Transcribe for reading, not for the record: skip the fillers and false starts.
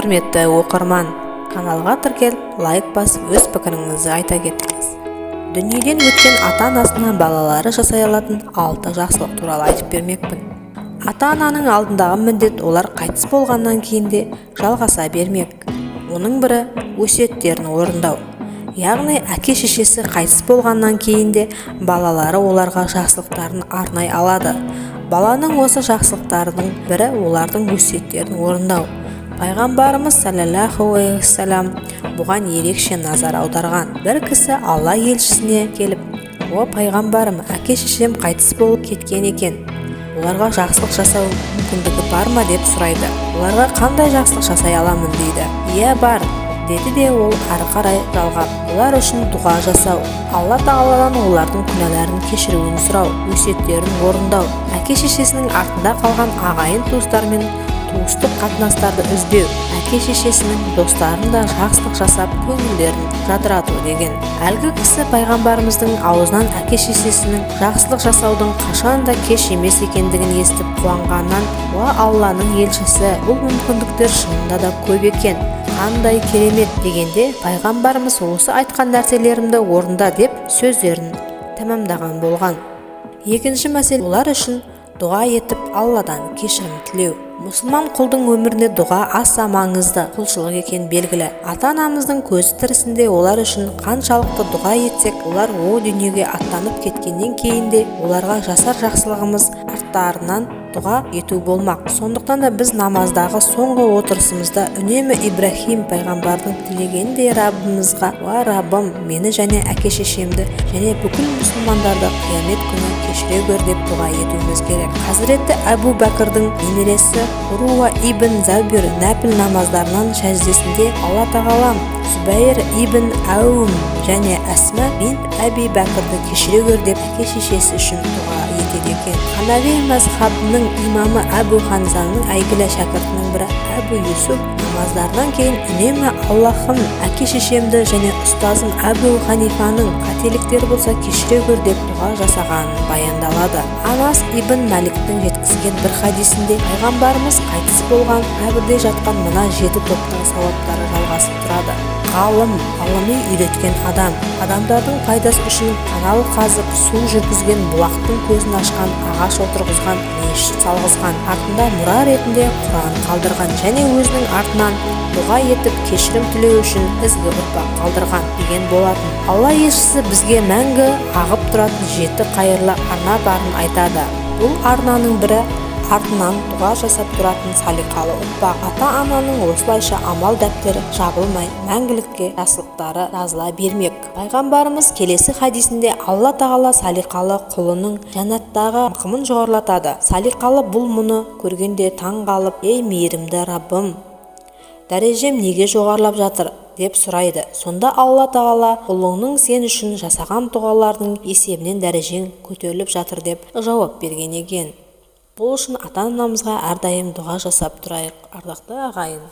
Құрметті оқырман, каналға тіркеліп, лайк басып, өз пікіріңізді айта кетіңіз. Дүниеден өткен ата-анасына балалары жасай алатын алты жақсылық туралы айтып бермекпін. Ата-ананың алдындағы міндет олар қайтыс болғаннан кейін де жалғаса бермек. Оның бірі – өсиеттерін орындау. Яғни әке-шешесі қайтыс болғаннан кейін де балалары оларға жақсылықтарын арнай алады. Баланың осы жақсылықтарының бірі – олардың өсиеттерін орындау. Пайғамбарымыз саллаллаху алейхи бұған ерекше назар аударған. Бір кісі Алла елшісіне келіп: «О пайғамбарым, әке-шешем қайтыс болып кеткен екен, оларға жақсылық жасау мүмкіндігі бар ма?» – деп сұрайды. «Оларға қандай жақсылық жасай аламын?» – дейді. «Иә, бар», – деді де, ол ары қарай жалғап: «Олар үшін дұға жасау, Алла тағаладан олардың күнәларын кешіруін сұрау, өсиеттерін орындау, әке-шешесінің артында қалған ағайын туыстармен туыстық қатынастарды үзбеу, әке-шешесінің достарын да жақсылық жасап, көңілдерін жадырату», – деген. Әлгі кісі пайғамбарымыздың аузынан әке-шешесінің жақсылық жасаудың қашан да кеш емес екендігін естіп, қуанғаннан: «Уа Алланың елшісі, бұл мүмкіндіктер шынында да көп екен, қандай керемет!» – дегенде, пайғамбарымыз: «Осы айтқан нәрселерімді орында», – деп сөздерін тәмамдаған болған. Екінші мәселе – олар үшін дұға етіп, Алладан кешірім тілеу. Мұсылман құлдың өмірінде дұға аса маңызды құлшылық екені белгілі. Ата-анамыздың көзі тірісінде олар үшін қаншалықты дұға етсек, олар о дүниеге аттанып кеткеннен кейін де оларға жасар жақсылығымыз арттарынан дұға ету болмақ. Сондықтан да біз намаздағы соңғы отырысымызда үнемі Ибраһим пайғамбардың тілегеніндей Раббымызға: «Уа Раббым, мені және әке-шешемді және бүкіл мұсылмандарды қиямет күні кешіре көр», – деп дұға етуіміз керек. Хазіреті Әбу Бәкірдің немересі Уруа ибн Зәбир нәпіл намаздарынан сәждесінде: «Алла тағалам, Зүбәйір ибн Әуім және Әсма бинт Әби Бәкірді кешіре көр», – деп әке-шешесі үшін дұға етеді екен. Ханафи мазхабының имамы Әбу Ханзаның әйгілі шәкіртінің бірі Әбу Юсуф намаздарынан кейін үнемі: «Аллахым, әке-шешемді және ұстазым Әбу Ханифаның қателіктері болса, кешіре көр», – деп дұға жасағанын баяндалады. Анас ибн Мәликтің жеткізген бір хадисінде пайғамбарымыз: «Қайтыс болған қабірде жатқан мына жеті топтың сауаптары жалғасып тұрады: ғалым, ғылыми үйреткен адам, адамдардың пайдасы үшін канал қазып, су жүргізген, бұлақтың көзін ашқан, ағаш отырғызған, мешіт салғызған, артында мұра ретінде Құран қалдырған және өзінің артынан дұға етіп, кешірім тілеу үшін ізгі ұрпақ қалдырған», – деген болатын. Алла елшісі бізге мәңгі ағып тұратын жеті қайырлы арна барын айтады. Бұл арнаның бірі – артынан дұға жасап тұратын салиқалы ұрпақ. Ата-ананың осылайша амал дәптері жабылмай, мәңгілікке жақсылықтары жазыла бермек. Пайғамбарымыз келесі хадисінде: «Алла тағала салиқалы құлының жәннаттағы мақамын жоғарылатады. Салиқалы бұл мұны көргенде таң қалып: „Ей, мейірімді Раббым, дәрежем неге жоғарылап жатыр?“ – деп сұрайды. Сонда Алла тағала: „Құлыңның сен үшін жасаған дұғаларының есебінен дәрежең көтеріліп жатыр», – деп жауап берген екен. Бұл үшін ата-анамызға әрдайым дұға жасап тұрайық, ардақты ағайын.